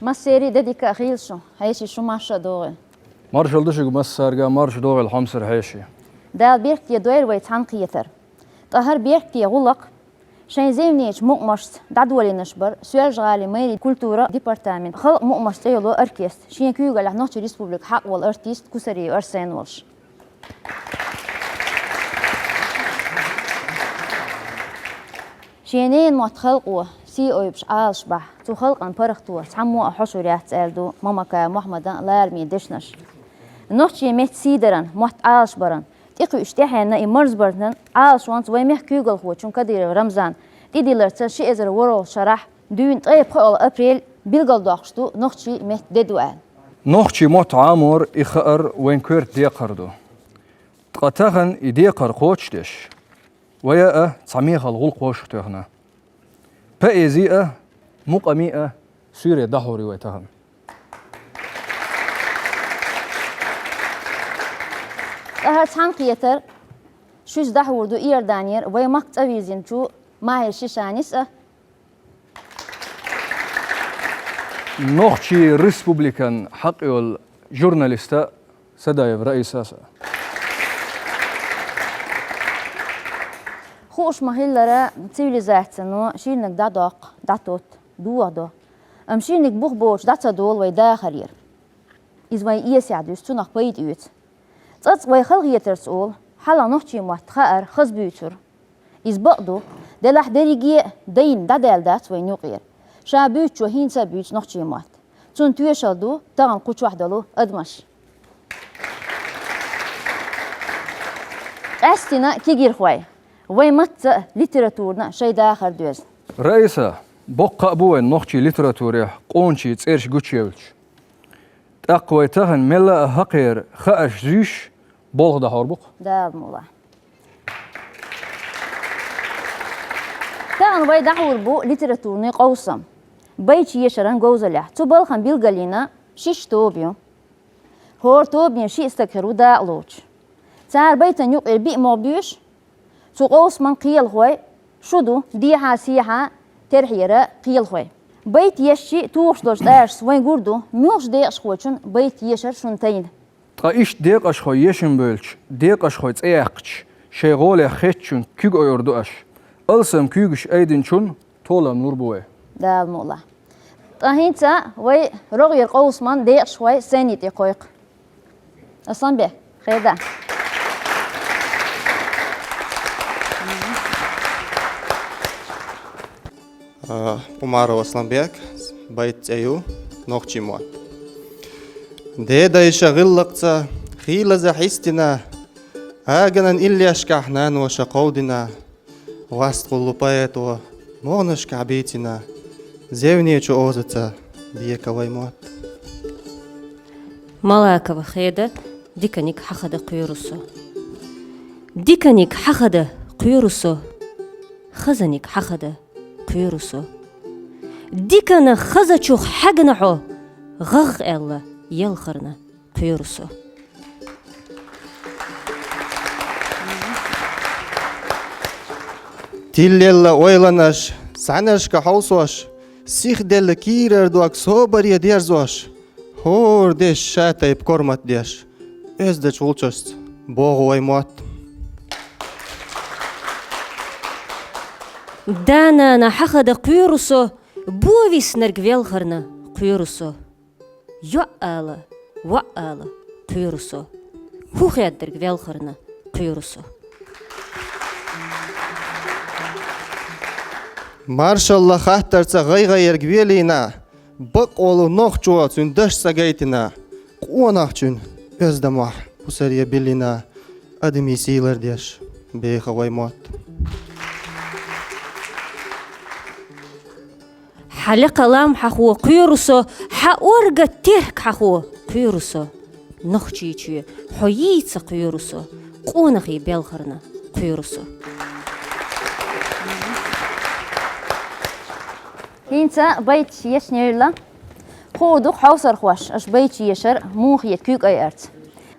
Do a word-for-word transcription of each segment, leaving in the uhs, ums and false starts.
Массерий а де дика а хийла шун, хьеший, шу марша а догӀийла. Маршалла ду шуьга массаьрга, марша догӀийла хьомсара хьеший. Дала беркате дойла вай цхьаьнакхетар. Ткъа хӀара беркате гӀулакх шайн зевнечу мукъамашца дӀадолийнарш бара Соьлжа-ГӀалин мэрин культуран департамент, «Халкъан мукъамаш» цӀе йолу оркестр, шен куьйгаллехь Нохчийн Республикан хьакъ волу артист Кусариев Арсен волуш. Шен ненан мотт халкъо сий ойбуш Ӏалашбахь, цу халкъан паргӀато цхьаммо а хьошур яц аьлла ду Мамакаев Мохьмадан лараме дешнаш. Нохчийн меттан сий даран, мотт Ӏалашбаран, тӀекхуьуш тӀаьхьенна и марзбарна Ӏалашонца вайн мехкан куьйгалхочун Кадыров Рамзанан тӀедилларца ши эзар ворхӀалгӀачу шарахь дуьйна ткъе пхоьалгӀа апрель билгалдоккхуш ду нохчийн меттан де ду аьлла. Нохчийн мотт Ӏамор, и хаар вайн коьрта декхар ду. Ткъа тахана и декхар кхочушдеш, вай а цхьа мехала гӀуллакх вовшахтоьхна. Поэзи а, мукъами а суьйре дӀахьур ю вай тахана. Ткъа хӀара цхьаьнакхетар шуьца дӀахьур ду Иорданера вайн махка цӀа вирзинчу Махьир Шишанис а, Нохчийн Республикан хьакъ йолу журналиста Садаева Раисас а. Хууш ма-хиллара, цивилизацино ширниг дӀадоккху, дӀатотту, дохадо. Амма ширниг бух боцуш дӀа ца долу вай дахарера. Иза вайн эсехь дуьсу, цунах пайда оьцу. Цкъацкъа вай халахетарца олу, хьалха нохчийн мотт хаар, хаза буьйцура. Иза бакъ ду, делахь дерриге а дайна дӀадаьлла дац вайна юкъера. Ша буьйцучо хӀинца а буьйцу нохчийн мотт. Цунна тоьшалла ду тахана кху чохь долу адамаш. Къаьсттина кегийрхой, вай матца а, литературна а шайн дахар доьзна. Раиса, боккха а бу вайн нохчийн литературехь къоначийн цӀераш гучуевлча. ТӀаккха вай тахана мелла а хьакхера хаарш зуьйш болх дӀахьур бу-кх. Дала мукъ лахь. Тахана вай дӀахьур бу литературный къовсам. Байташ ешаран говзаллехь. Цу балхана билгалйина шишша тоба ю. ХӀора тобане шиъ стаг хир ву дакъа лоцуш. Цара байтан юкъера биъ могӀа боьшу. Цу къовсаман кхелахой шу ду: дехьа-сехьа, терхьера кхелахой. Байт ешча, тухуш долчу тӀашца вайн гур ду, муьлхачу декъашхочун байт ешар шуна тайна. Ткъа иштта декъашхой ешам бевлча, декъашхойн цӀе яьккхича, шайн гӀоле хеттачун куьг ойур ду аша. Алсам куьйгаш айдинчун толам лур бу вай. Дала мукъ лахь. Ткъа хӀинца вай рогӀера къовсаман декъашхой сцени тӀе кхойкху. Асланбек, хеда. А, Умаров Асланбек, байт цӀе ю «Нохчийн мотт». Дедайша гӀиллакхца хийлаза хьистина, аганан иллешкахь наноша кховдина, вастхуьлу поэто могӀанашкахь бийцина, зевнечу озаца бека вай мотт. Малакова Хеда, «Диканиг хьахада кхоьру со». Диканиг хьахада кхоьру со, хазаниг хьахада кхоьру со. Дикана хазачух хьаьгна хьо, гӀагӀ аьлла елхарна кхоьру со. Тиллелла ойланаш, схьанашка хьовсош, сихделла кийрара дог собаре дерзош, хӀора деш ша тайпа кормат деш, оьздачу гӀулчашца богӀу вай мотт. Да-нана хьахада кхоьру со, бо виснарг велхарна кхоьру со. ЙоӀ ала, воӀ ала кхоьру со, хӀу хеддарг велхарна кхоьру со. Маршалла хаттарца гӀайгӀаерг велийна, бакъволу нохчо цуьнан даш ца гайтина, къонахчун оьздамохь пусаре биллина, адамийн сий лардеш беха вай мотт. Хьан лекха лам хьахо кхоьру со, хьан орга терк хьахо кхоьру со. Нохчийчоь, хьо йийца кхоьру со, къонахий белхарна кхоьру со. ХӀинца байташ ешна йойла. Хуур ду-кх хьовсархоша, аша байташ ешар муха хета куьг айарца.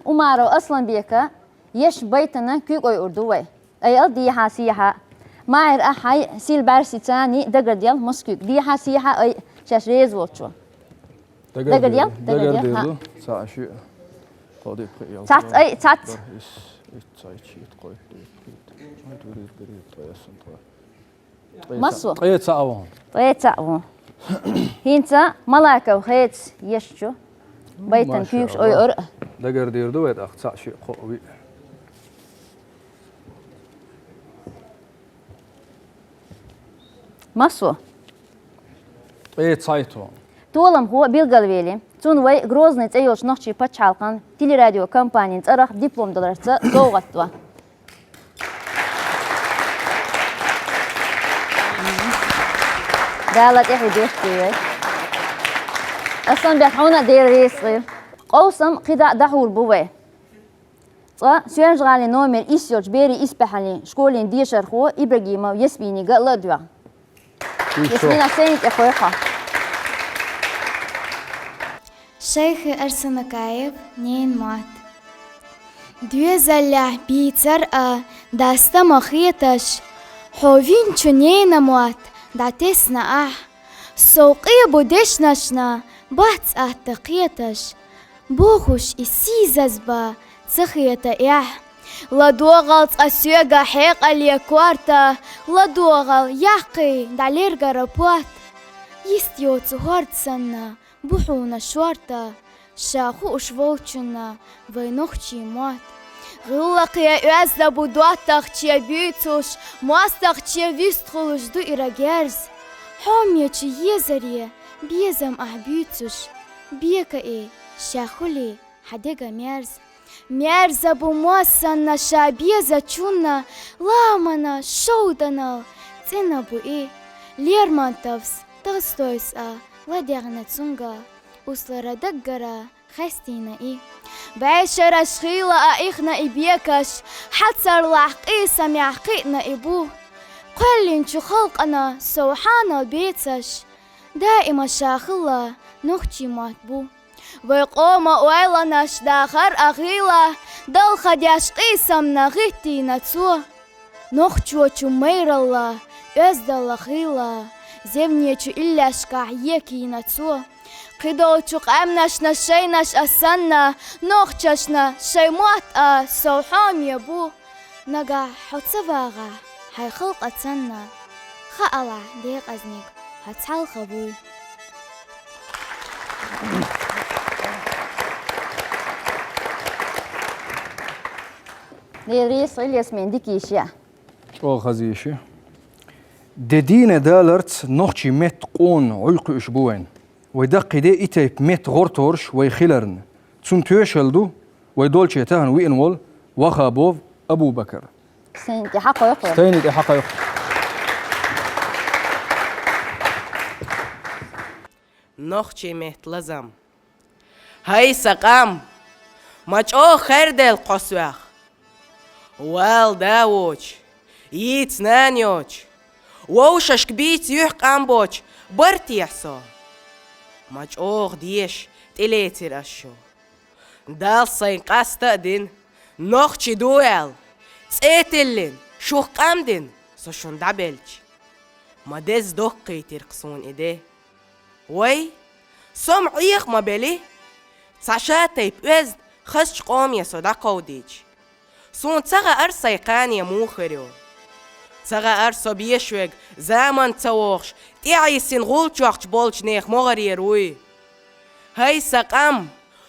Умаров Асланбека ешна байтана куьг ойур ду вай. Айал дехьа-сехьа. Майра, ахьа, сил бӀаьрсица дагардел массо куьг. Дехьа-сехьа ай шаьш реза волчо. Дагардел, дагардел, дагардел, ха. Цаӏ ши. Тоди пхи ял. Цац, ай, цац. Дар ис, ис цаӏ ши, ит къой, ит къой. Ай, дури, дури, ит къой, ясун къой. Масу? Ткъе цаӏ вон. Ткъе цаӏ вон. ХӀинца Малаков хец ешчу. Байтан куьйгаш ой ор. Дагардер ду вай, ах цаӏ ши кхо ви. Масу? Ткъе цаӏ вон. Толамхо билгалвели, цунна вай Грозный цӏе йолчу нохчийн пачхьалкхан телерадиокомпанин цӏарах диплом даларца совгӏат до. Дала тӏехь деш вай. Асан бех хьуна дер ресгӏи. Къовсам кхидӏа дӏахьур бу вай. Цкъа Соьлжа-ГӀалин номер исс йолчу берийн исбаьхьаллин школин дешархо Ибрагимов Ясминига ла а доьгӀна. Ясмина, сцени тӀе кхойкху. Шайхи Арсанакаев, «Ненан мотт». Доьзаллехь бийцар а, даста ма хеташ, хьо винчу ненан мотт дӀатесна ахь. Сов къе бу дешнашна, бац атта кхеташ. Бохуш и сийсаз бан ца хета эхь. ЛадогӀал цкъа соьга хьекъале корта, ладогӀал, яккхий, дӀалергара потт. Йист йоцу хӀорд санна бу хьуна шорта, ша хууш волчунна вай нохчийн мотт. ГӀиллакхе оьзда бу доттагӀче буьйцуш, мостагӀче вистхуьлуш ду ира герз. Хьомечу езаре безам ахь буьйцуш, бека и ша хуьлий хьан дега мерз. Мерза бу моз санна ша безачунна, ламанан шовданал цӀена бу и. Лермонтовс, Толстойс а ладегӀна цунга, услара даггара хестийна и. БӀешераш хийла а ихна и бекаш, хьацарлахь къийсамехь кхиъна и бу. Кхоьллинчу халкъана сов хьанал бецаш, даима ша хилла нохчийн мотт бу. Вай къоман ойланаш дахар а гӀийла, далхадеш къийсамна гӀиттийна цо. Нохчочун майралла, оьздалла хийла, зевнечу иллешкахь екийна цо. Кхидолчу къаьмнашна шайнаш а санна, нохчашна шайн мотт а сов хьоме бу. Нагахь хьо ца вагӀахь, хьайн халкъ а цанна, хаалахь, декъазниг хьо цхьалха вуй. Леррис, Ильясмин, дика йиш я. ЧӀогӀа хаза йиш я. Де дийне даларца нохчийн меттан къона гӀуй кхуьуш бу вайн. Вай даккхий де и тайпа меттан гӀортораш вай хиларна. Цунна тоьшалла ду вай долче тахана виъна волу Вахабов Абу-Бакар. Стайни тӀе хьакхойкху. Стайни тӀе хьакхойкху. Нохчийн меттан лазам. ХӀай, сан къам! Ма чӀогӀа херделла кхо соьх. Вала да воцуш, йийца нана йоцуш, вовшашка бийца юьхь къам боцуш бара техьа со? Ма чӀогӀа деша тӀелецира ас шу. Далла сайн къаста а дина, нохчи ду аьлла, цӀе тиллина, шух къам дина со шуна дӀабелча, ма деза доккхийтира-кх суна и де. Вай, со-м Ӏеха ма бели, цхьа ша тайпа оьзда хазачу къоме со дӀакховдийча. Суна ца хаьара сайн кхане муха хир ю. Ца хаьара со беш верг заманца ца вогӀуш, тӀаьхьийсина гӀулчохчу болчу нехан могӀарера вуй. ХӀай, сан къам,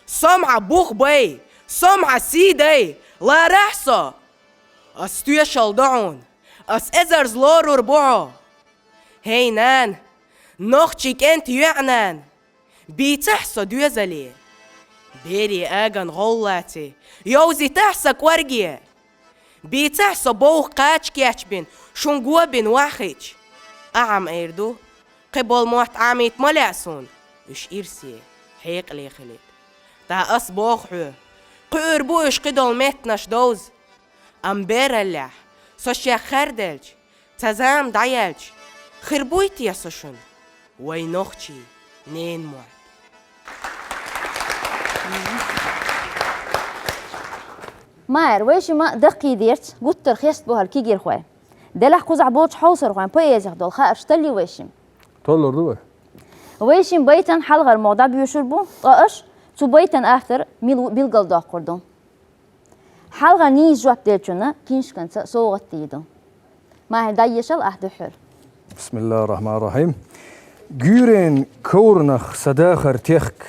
со-м хьан бух бай, со-м хьан сий дай, ларахь со! Ас тоьшалла до хьуна, ас эзарза лорур бу хьо. ХӀей, нана, нохчийн кӀентан йоьӀнана, бийцахь со доьзале. Берийн аган гӀовллаций, йовзийтахь сан кӀорге. Бийцахь со бовха кхача кечбина, шун го бина ваьхьича. Ахьа-м эр ду, кхин болу мотт Ӏамийта ма лаьа суна, уьш ирсе, хьекъале хилийта. ТӀаккха ас боху хьоьга, кхуьур бу уьш кхидолу меттанаш довза. Амма бераллехь, со шех херделча, цхьа зама дӀаяьлча, хир буй те со шуна вай нохчийн ненан мотт? Майра, вайшимма даккхийдерца гуттар а хестабо хӀара кегийрхой. Делахь кхузахь болчу хьовсархойн поэзих долу хаарш таллий вайшимма? Толлур ду вай. Вай шин байтан хьалхара могӀа дӀабоьшур бу, ткъа аша цу байтан автор мила ву билгалдоаккхур ду. Хьалха нийса жоп деллачунна книжканца совгӀат дийр ду. Махьар, дӀаешал ахь духхьал. بسم الله الرحمن الرحيم. Гуьйренан коврах са дахар техка,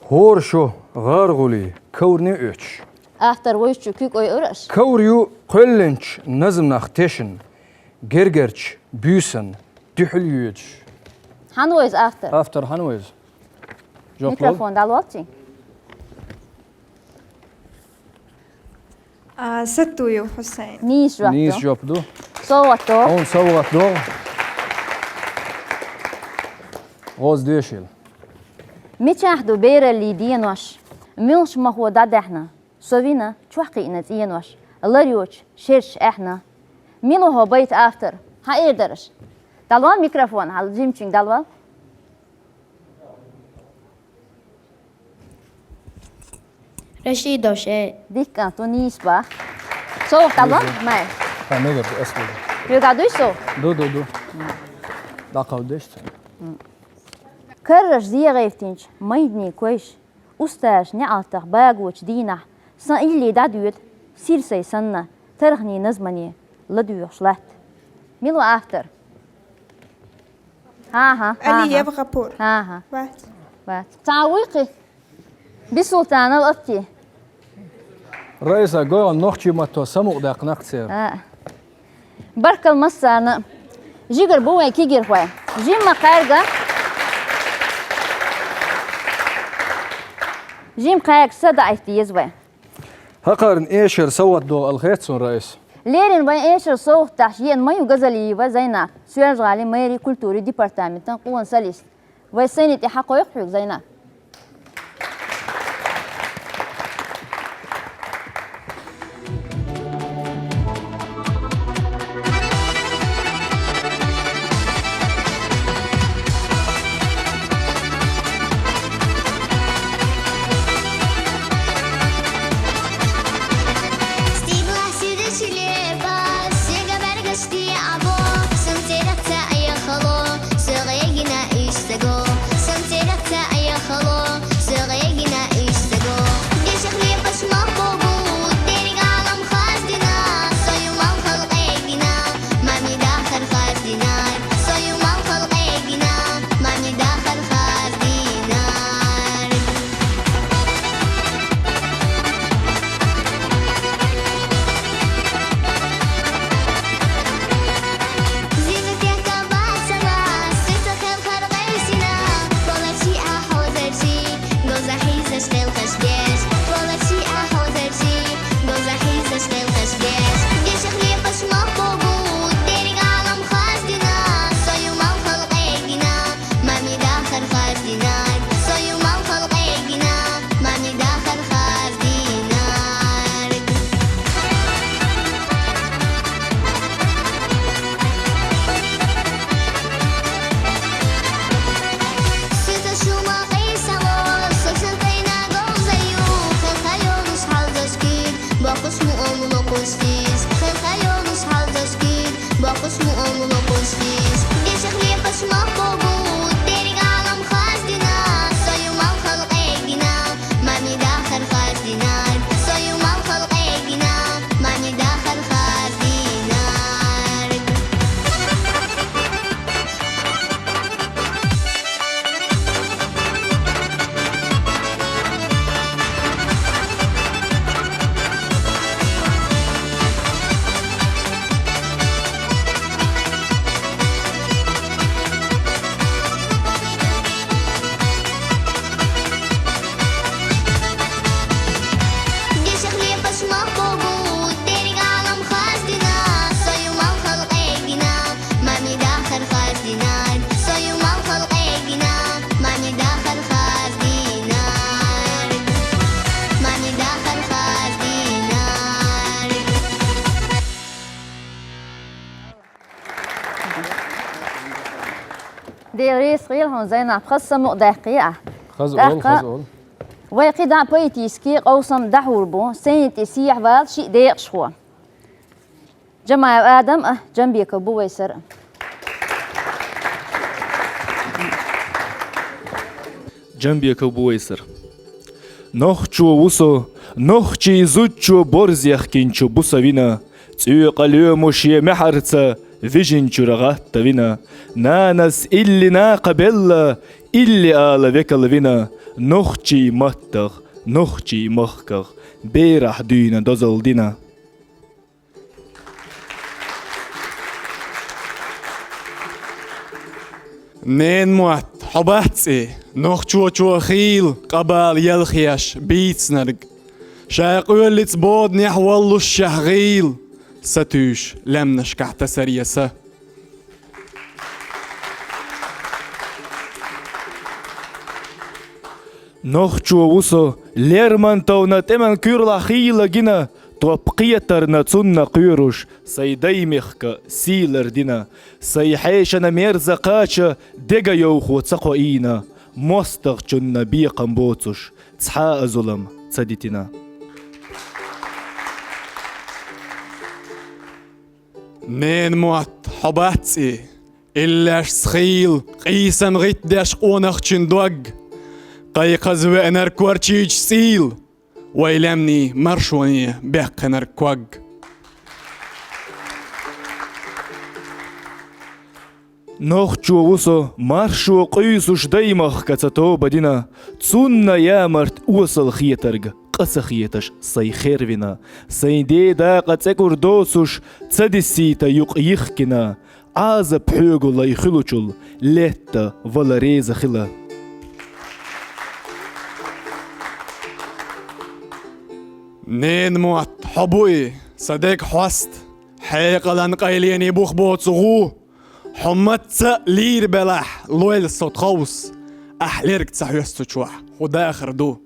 хӀора шо гӀаргӀули ковране оьцуш. Автор вайчу куьг ойур аша? Ковр ю кхоьллинчу назманах тешна, гергарчу буьйсанна дуьхьал йоьдуш. Хьан ву иза автор? Автор хьан ву иза? Жоп лол. Микрофон дӀалолчий? А, Саттуев Хьусайн. Нийса жоп ду. Нийса жоп ду. СовгӀат догӀу. Хьуна совгӀат догӀу. ГӀоза дешийла. Мичахь ду бераллин денош? Муьлхачу махо дӀадаьхьна, со вина, чохь кхиъна цӀенош, лар йоцуш шераш аьхна. Мила ву хьо байтан автор? Хьан эр дара аша? ДӀалол микрофон, хьан жимачуьнга дӀалол. Рашидов Шер. Дика кӀант ву, нийса боху. СовгӀат дӀалол, Махьар. Ха, мегар ду, ас ву. Хьоьгахь дуй со? Ду, ду, ду. ДӀакховдадеш ца. Карраш зен гӀевттинчу майданийн койша, устазаша неӀалтах багочу дийнахь, сан илли дӀадоьду, сира сайн санна, тарханийн назмане ладоьгӀуш латта. Мила ву автор? ХӀан-хӀа, хӀан-хӀа. Алиев ГӀапур. ХӀан-хӀа. Вац. Вац. Цхьа вуй кхин? Бисултанов Апти. Раиса, гой хьуна, нохчийн матто самукъадаьккхина-кх церан. А. Баркалла массарна. Жигара бу вайн кегийрхой. Жимма кхаьрга. Жимма кхаьрга са даӀийта деза вай. ХӀокхарна эшар совгӀат догӀу аьлла хета суна, Раиса. Леррина вайн эшар совгӀат дахьаш еана ма ю Газалиева Зайнап, Соьлжа-ГӀалин мэрин культурин департаментан къона солист. Вай сцени тӀе хьакхойкху хьоьга, Зайнап. Стиглахь сидачу лепа, сега бӀаьргаш тӀе Ӏабо, сан цӀерах ца Ӏехало, со гӀегина иштта го, сан цӀерах ца Ӏехало, со гӀегина иштта го. Дешах лепаш мах богу, дерриг Ӏалам хаздина, со юмал халкъе гина, мамин дахар хаздинарг, со юмал халкъе гина, мамин дахар хаздинарг. Зина тӀехкабацала, сица хелхар гӀевсина, валарчий ахь хьозарчий, говза хьийзаш хелхаш деш, валарчий ахь хьозарчий, говза хьийзаш хелхаш деш. Дешах лепаш мах богу, дерриг Ӏалам хаздина, со юмал халкъе гина, мамин дахар хаздинарг, со юмал халкъе гина, мамин дахар хаздинарг. Сица шума къийсало, со сан тайна говза ю, хелха йолуш хьалзаш куьг, боккхуш муъалла локхуш дийш, хелха йолуш хьалзаш куьг, боккхуш муъалла локхуш дийш. Дешах лепаш мах богу, дерриг Ӏалам хаздина, со юмал халкъе гина, мамин дахар хаздинарг, со юмал халкъе гина, мамин дахар хаздинарг. Дешах лепаш мах богу, дерриг Ӏалам хаздина, со юмал халкъе гина, мамин дахар хаздинарг, со юмал халкъе гина, мамин дахар хаздинарг, мамин дахар хаздинарг. Дела реза хуьлда хьуна, Зайнап, хаза самукъадаьккхи ахь. Хаза олу, тӀаккха хаза олу. Вай кхидӀа поэтически къовсам дӀахьур бу, сцени тӀе сехьавала шиъ декъашхо. Джамаев Адам а, Джамбеков бу вай сар а. Джамбеков Бувайсар. Нохчо ву со, нохчий зудчо борз яхкинчу буса вина, цӀоькъа лоьмуш я мехьарца вижинчура гӀатта вина. Нанас илли накха белла, илли ала векал вина, нохчий маттах, нохчий махках берахь дуьйна дозал дина. Ненан мотт, хьо бац и, нохчочо хийла къа-бала ялхеш бийцинарг. Ша къоьллица боданехь воллушехь гӀийла, сатуьйсуш лаьмнашкахь тасар я са. Нохчо ву со, Лермонтовна тӀеман куьйралахь хийла гина, топ кхетарна цунна кхоьруш, сайн даймехка сий лардина, сайн хьешана мерза кхача дегайовхо ца кхоийна, мостагӀчунна бекхам боцуш, цхьа а зулам ца дитина. Ненан мотт, хьо бац и, иллешца хийла къийсам гӀиттадеш къонахчун дог, кхайкхаза веанарг корчийчу цӀийла, вай лаьмнийн маршоне баьккхинарг ког. Нохчо ву со, маршо къуьйсуш даймахка ца тоба дина, цунна ямарт осал хетарг къа ца хеташ сайн хервина, сайн ден дакъа цӀе кӀур доцуш ца дисийта юкъ йихкина, Ӏазап хьоьгу лай хуьлучул летта вала реза хила. Ненан мотт, хьо бу и, сан дега хьоста, хьекъалан къайлене бух боцу гӀу. Хьо мацца а лийр белахь, лойла со тховса, ахь лерг ца хьоьссучохь, хӀун дахар ду?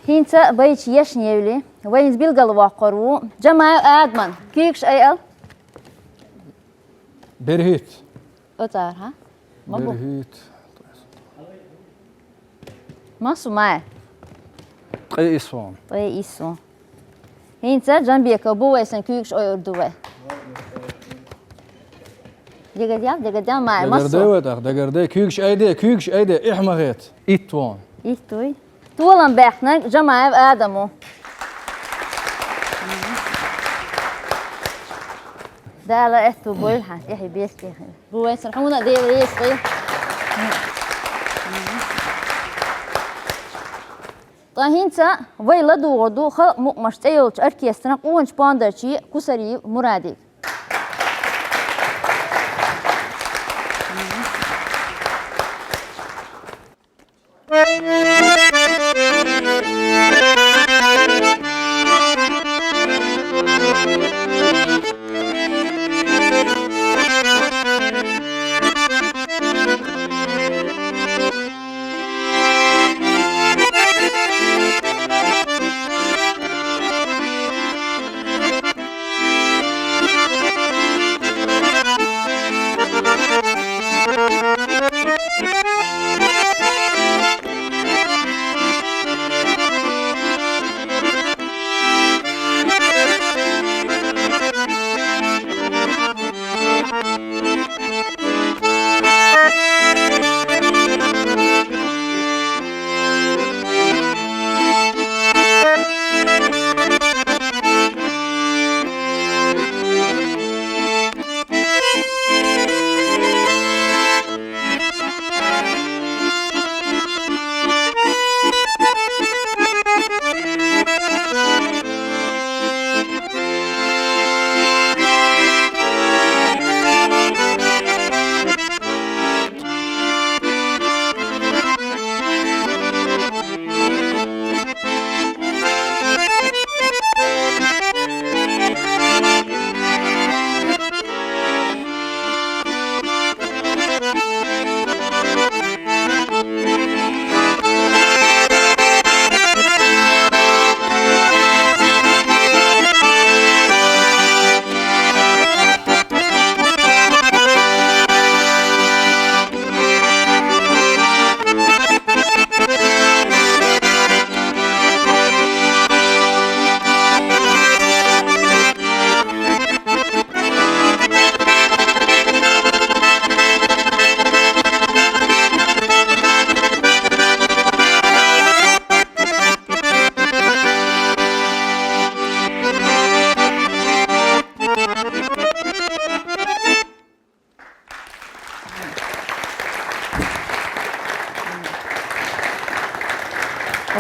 ХӀинца а байча ешна евли, вайна билгалвоккхур ву Джамаев Адаман. Куьйгаш айал. БерхӀитта. Оцара, хьа? Ма бу. БерхӀитта. Массо май? Ткъе исс вон. Ткъе исс вон. ХӀинца Джамбеков Бувайсан куьйгаш ойур ду вай. Дегардел, дегардел, май, массо. Дагарде вай тӀаккха, дагарде. Куьйгаш айде, куьйгаш айде, эхь ма хета. Итт вон. Итт вуй. Толам баьхнарг Джамаев Адам ву. Дала аьтту бойла хьан, тӀехье бес тӀехье. Бувайсар, хьуна а Дела реза хуьлда. Ткъа хӀинца вай ладугӀур ду халкъан мукъамашца цӀе йолчу оркестран къоначу пондарчи Кусариев Мурадига.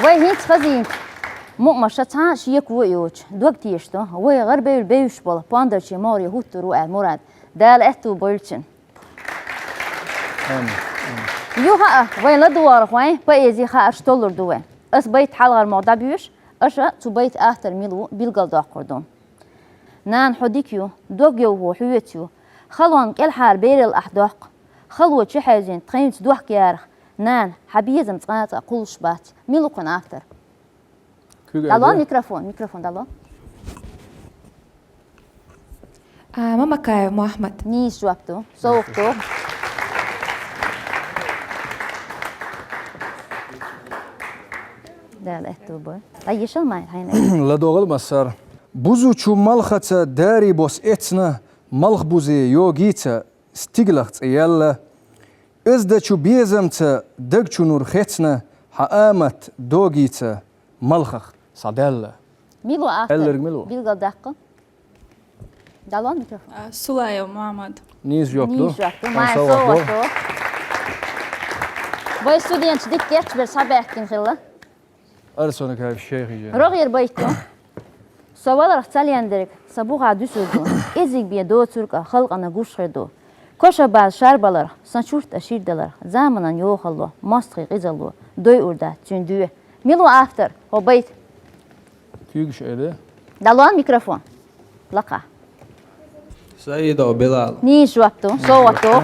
Вай хӀинца хазийна мукъамаш цхьа а шеко а йоцуш, дог тешаш ду, вай гӀарабевлла бевзаш болу пондарчийн могӀаре хӀуттур ву аьлла мурад. Дала аьтту бойла цуьнан. Амин. Юха а вайн ладугӀархойн поэзи хаарш толлур ду вай. Ас байт хьалхара могӀа дӀабоьшу, аша цу байта автор мила ву билгалдоккхур ду. Нана, хьо дика ю, дог йовхо хьоьца ю. Халонна кӀелхьара бералла ахь доккху. Хало чухьаьвзина тхайнца дохка ярах. Нана, хьан безам цкъа а кхуллуш бац. Мила ву кхуьнан автор? Куьг ДӀало айде. Микрофон, микрофон дӀало. А, Мамакаев Мухьаммад. Нийса жоп ду. СовгӀат ду. Дала аьтту бой. ДӀаешал ма хьайна. ЛадогӀал массара. Бузучу малхаца дарий бос эцна, малхбузе йогийца стиглах цӀе яьлла. Эздачу безамца даг чу нур хецна, хьан амат догийца малхах схьадаьлла. Мила ву автор? Аьлларг мила ву? Билгалдаккха. ДӀало микрофон. А, Сулаев Мухьаммад. Нийса жоп ду. Нийса жоп ду. Хан Май совгӀат совгӀат ду. Вай студенташ дика кечбер схьабаьхкина хилла. Арсона кайф шайхи жен. РогӀера байт ду. Со валарх ца лендерг, сан бухахь дуьсур ду. КӀезиг бен доцург а халкъана гуш хир ду. Коша база шарбаларх, сан чурт а ширдаларх, заманан йохалло, мостагӀий къизалло, дойур дац цуьнан доь. Мила ву автор, хӀо байт? Куьйгаш айде. ДӀало микрофон. Лакха. Саидов Билал. Нийса жоп ду, совгӀат ду.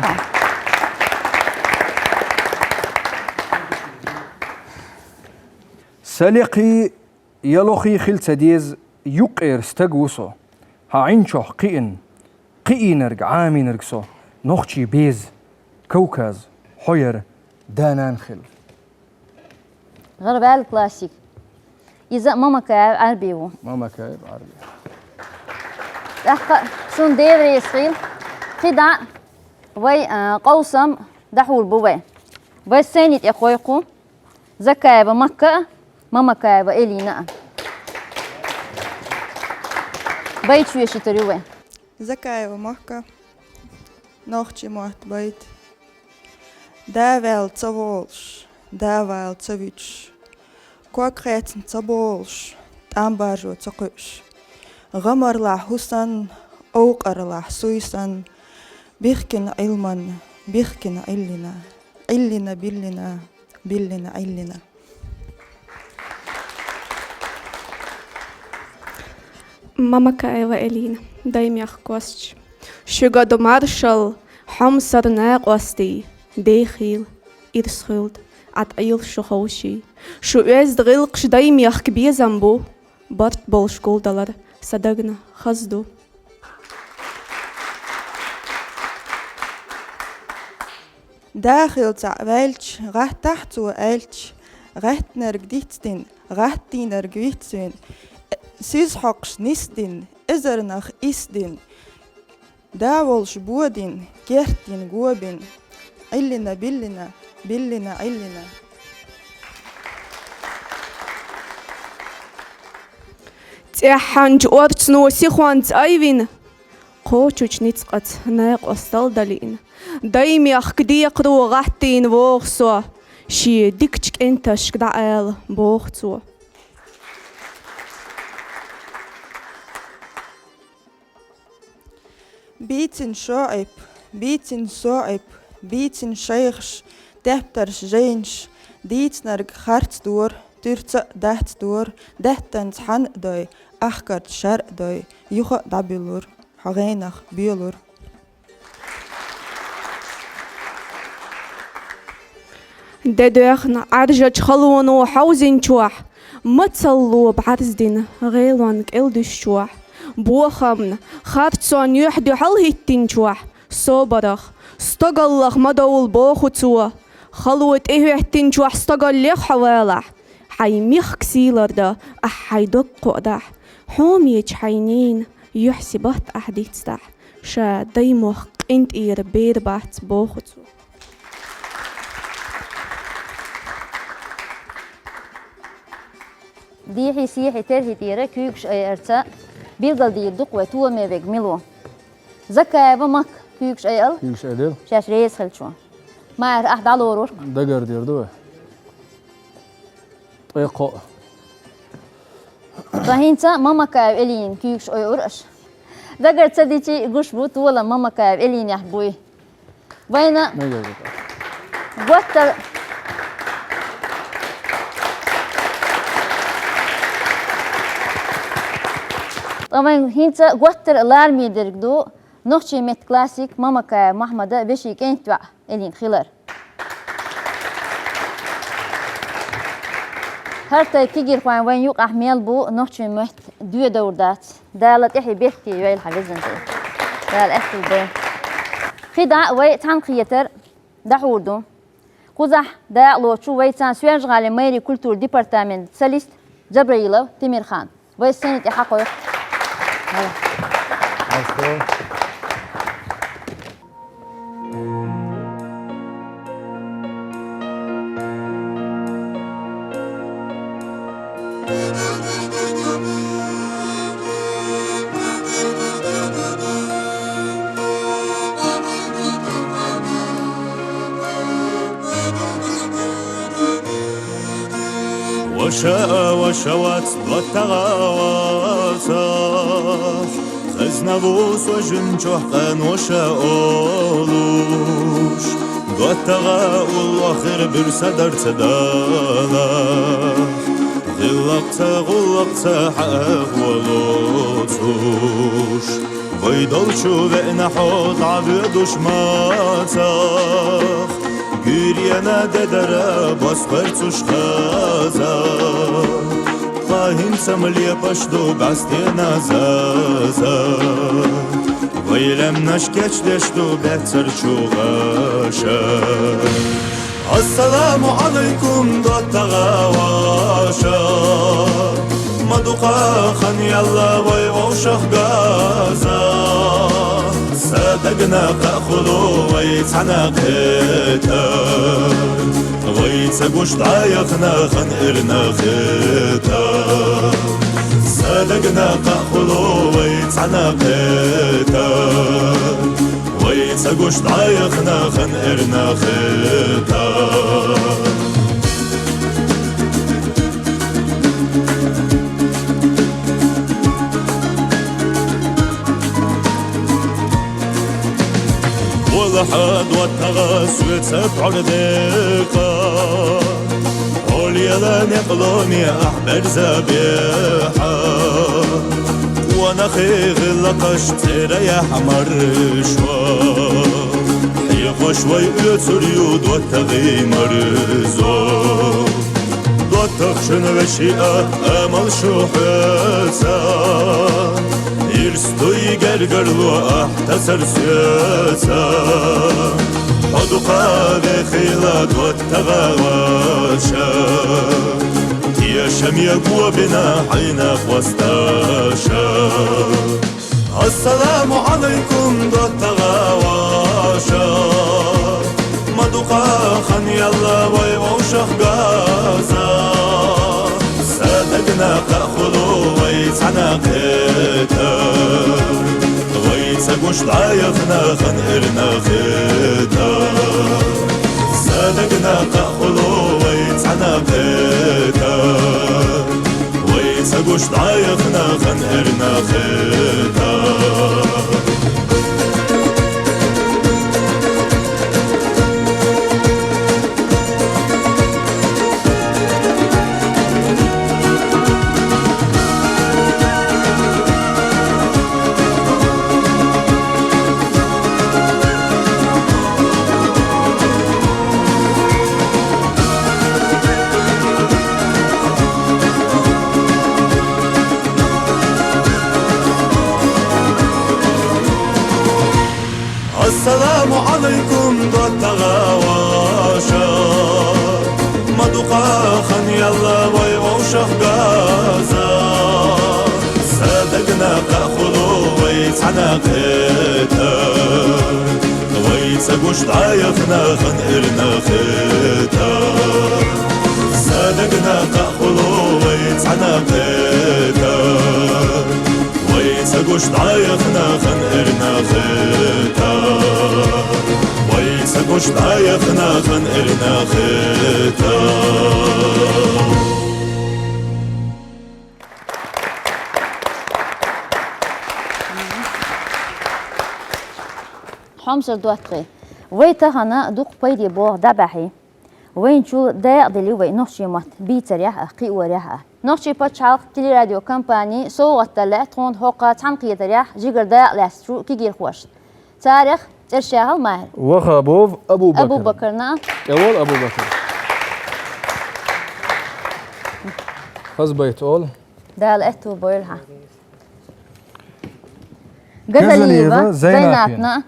Са лекхий, я лохий хила ца деза, юккъера стаг ву со. Хьан Ӏин чохь кхиъна, кхиийнарг, Ӏамийнарг со. Нохчий беза, Кавказ, хьо яра, да-нана хилла. ГӀараваьлла классик. Иза Мамакаев Ӏарби ву. Мамакаев Ӏарби. ТӀаккха шун Дела реза хила. КхидӀа вай, а, къовсам дӀахьур бу вай. Вай сцени тӀе кхойкху Закаева Макка а, Мамакаева Элина а. Байт чоьшуьйтур ю вай. Закаева Макка. Нохчийн мотт, байт. Да ваьлла ца волуш, да вала ца вуьтуш, ког хецна ца болуш, тӀам баржо ца кхуьуш. ГӀамарлахь хӀу санна, овкъарлахь суй санна, бихкина Ӏилманна, бихкина Ӏиллина, Ӏиллина биллина, биллина Ӏиллина. Мамакаева Элина, Даймехка косташ. Шуьга ду маршалла, хьомсара накъостий, дехийла, ирс хуьлда, Ӏад Ӏийла шу ховший. Шу оьзда гӀиллакхаш Даймехка безам бу, барт болуш гулдалар сан дагна хаза ду. Да хила цхьаъ ваьлча, гӀаттахь цо аьлча, гӀаьттинарг дицдина, гӀаттийнарг вицвина, сиз хьокхуш нисдина, эзар нах исдина, да волуш бодина, герттина, гобина, Ӏиллина, биллина, биллина, Ӏиллина. ЦӀеххьанчу орцано сихонца айвина, кхочучу ницкъаца накъосталла далийна, Даймехка декхаро гӀаттийна вогӀу со, шен дикачу кӀенташка дӀаала боху цо. Бийцина ШоӀип, бийцина СоӀип, бийцина шайхаш, тептарш, жайнаш, дийцинарг харц дора, туьрца а дац дора, даьттанца хьан а дой, ахкарца шар а дой, юха а дӀабуьллура, хьо гӀенах боьлура. Де доьхна Ӏаьржачу халоно хьовзинчохь, мацалло бӀарздина гӀелонна кӀел дуьсучохь, бохамна, харцонна юьхь-дуьхьал хӀиттинчохь, собарах, стогаллах ма довла боху цо, хало тӀехӀоьттинчохь стогаллех хьо валахь, хьайн мехка сий лардан ахь хьайн дог кхоадахь, хьоме чу хьайн ненан юьхь-сибат ахь дицдахь, ша Даймохк къинтӀера бер бац боху цо. Дехьи-сехьи терхи тӀера куьйгаш айарца билгалдийр ду-кх вай томе верг мила ву. Закаева Макка, куьйгаш айал. Куьйгаш айдел. Шаьш реза хилчо. Майра, ахь дӀалорур. Дагардийр ду вай. Ткъе кхоъ. Ткъа хӀинца Мамакаев Элинан куьйгаш ойур аша. Дагара ца дичи гуш бу, тола Мамакаев Элинехь буй. Вайна Мегар. Готтар. Ткъа вайн хӀинца готтар лараме дерг ду нохчийн меттан классик Мамакаев Махьмада вешин кӀентан йоӀ Элин хилар. ХӀара тайпа кегийрхой вайн юкъахь мел бу, нохчийн меттан доьдур дац. Дала тӀехь бехке йойла хьан, везан Дала. Дала аьттув бойла. КхидӀа вай цхьаьнакхетар дӀахьур ду. Кхузахь дакъалоцуш ву вайца Соьлжа-ГӀалин мэрин культурин департаментан солист Джабраилов Темирхан. Вай сцени тӀе хьакхойху. Ваша, ваша вац, доттагӀа вац, хезна ву со жимчохь къаноша олуш. ДоттагӀа уллохь хир буьрса дар ца далахь, гӀиллакхца, гӀуллакхца хьан агӀо лоцуш. Вай долчу веана хьо дӀавоьдуш мацах, гуьйренан де дара бос кхерцуш хаза. Тхан хӀинца-м лепаш ду бӀаьстенан заза, вай лаьмнаш кечдеш ду баьццарчу гӀаша. Ассаламу Ӏалайкум, доттагӀа ваша! Ма дукха хан яьлла вай вовшах газа. Сан дагна кхаъ хуьлу вай цхьаьна кхетар, вай ца гуш дӀаяхна хан эрна хетар. Сан дагна кхаъ хуьлу вай цхьаьна кхетар, вай ца гуш дӀаяхна хан эрна хетар. Валахь, доттагӀа, соьца бӀаьрдекъа, хьо лела некъ ломе ахь берзабехьа. Къонахий гӀиллакхаш цӀераяхь маршо, хьехош вай оьцур ю доттагӀий марзо. ДоттагӀчун вешин а амал шу хьоьца, ирс дуй гергарло ахь тасар соьца. Хьо дукха вехийла, доттагӀа ваша, тешаме го бина хьайна хьосташа. Ассаламу Ӏалайкум, доттагӀа ваша! Ма дукха хан яьлла вай вовшах газа. Сан дагна кхаъ хуьлу вай цхьаьна кхетар, вай ца гуш дӀаяхна хан эрна хетар. Сан дагна кхаъ хуьлу вай цхьаьна кхетар, вай ца гуш дӀаяхна хан эрна хетар. Ассаламу Ӏалайкум, доттагӀа ваша! Ма дукха хан яьлла вай вовшах газа. Сан дагна кхаъ хуьлу вай цхьаьна кхетар, вай ца гуш дӀаяхна хан эрна хетар. Сан дагна кхаъ хуьлу вай цхьаьна кхетар, вай ца гуш дӀаяхна хан эрна хетар. Вай ца гуш дӀаяхна хан эрна хетар. Хьомсара доттагӀий, вай тахана дукха пайде боагӀа дӀабахьий. Вайна чул дакъа делла вай нохчий мотт бийцарехь а, кхиорехь а. Нохчий пачхьалкх телерадиокомпани совгӀат дала лаьа тхона хӀокху цхьаьнакхетарехь жигара дакъа лаьцначу кегийрхошна. Царех цӀерш яхьал, Махьир. Вахабов Абу-Бакар. Абу-Бакарна. ТӀе вола Абу-Бакар. Хаза байт олу. Дала аьтту бойла хьан. Газалиева Газалиева Зайнапна. Зайнапна.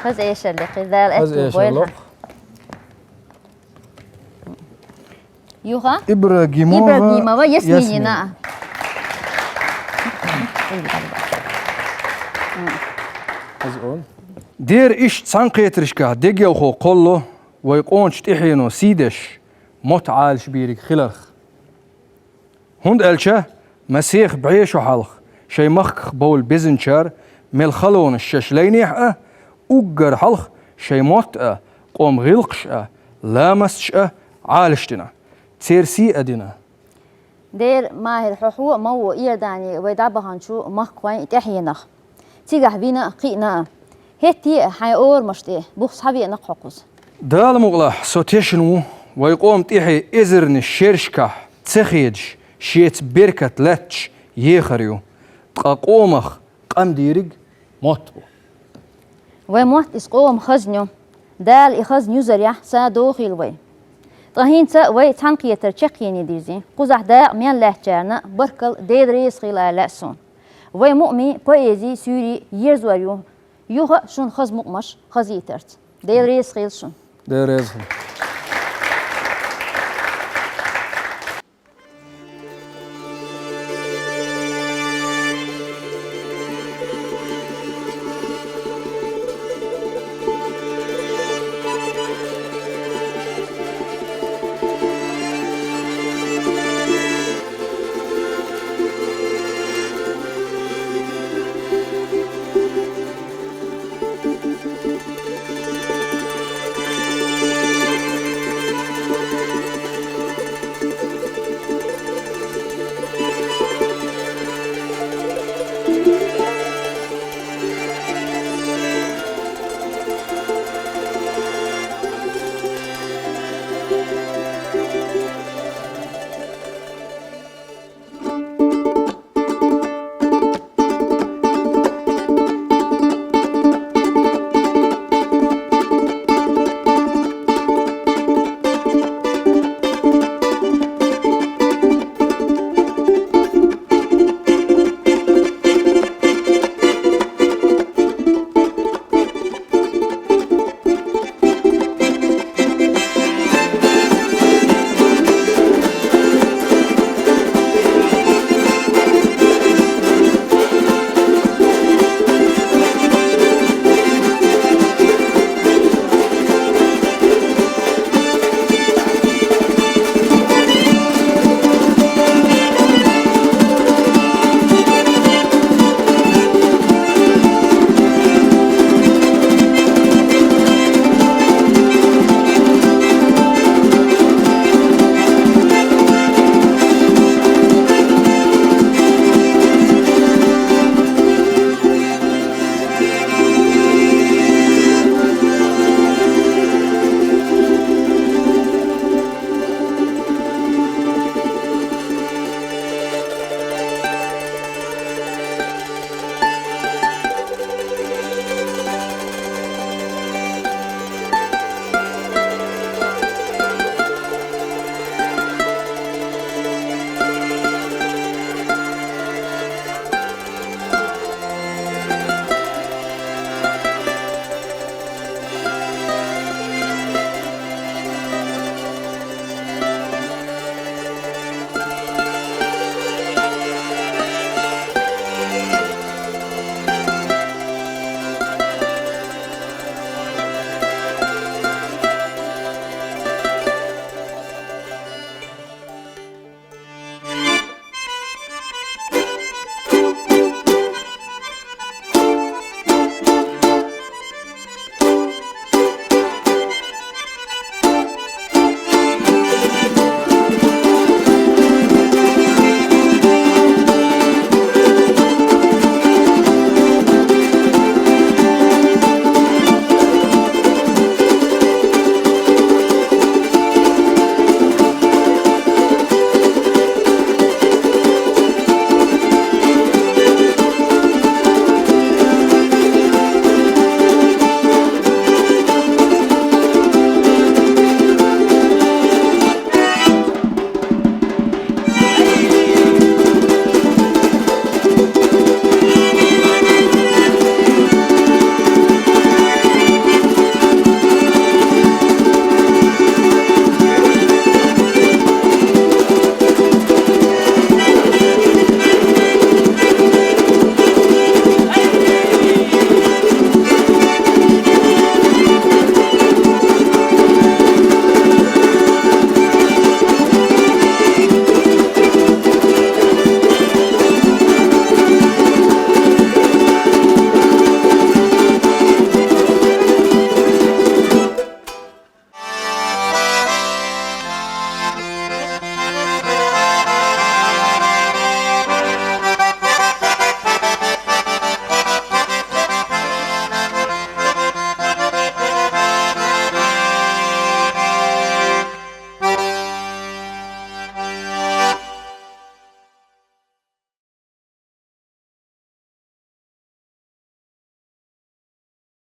Хаза эшар лекхира, Дала аьтту бойла хьан. Юха? Ибрагимова Ибрагимова Ясминина. Ясмин. Хаза олу. Дера иштта цхьаьнакхетаршкахь дегелхо кхолло вай къоначу тӀаьхьено сий деш, мотт Ӏалашбийриг хиларх. ХӀунда аьлча масех бӀе шо хьалха шайн махках бовла безначара мел халонаш шаьш лайнехь а, уггар хьалха шайн мотт а, къоман гӀиллакхаш а, ламасташ а Ӏалашдина, церан сий а дина. Дера, Махьир, хьо хьо а ма ву Иордане вай дӀабаханчу махкахойн тӀаьхьенах. Цигахь вина а, кхиъна а. ХӀетте а хьайн орамаш тӀе бух схьавеана-кх хьо кхуза. Дала мукъалахь, со тешна ву, вай къоман тӀаьхье эзарнаш шерашкахь ца хедаш, шеца беркат лаьтташ ехар ю. Ткъа къомах къам дийриг мотт бу. Вай мотт иза къоман хазна ю. Дала и хазна юзарехь са дохийла вай. Ткъа хӀинца вай цхьаьнакхетар чекхъене дирзина. Кхузахь дакъа мел лаьцначарна баркалла, Дела реза хуьлда ала лаьа суна. Вай мукъамийн поэзи суьйре ерзор ю. Юха а шуна хаза мукъамаш хазийтарца. Дела реза хуьлда шуна. Дела реза хуьлда.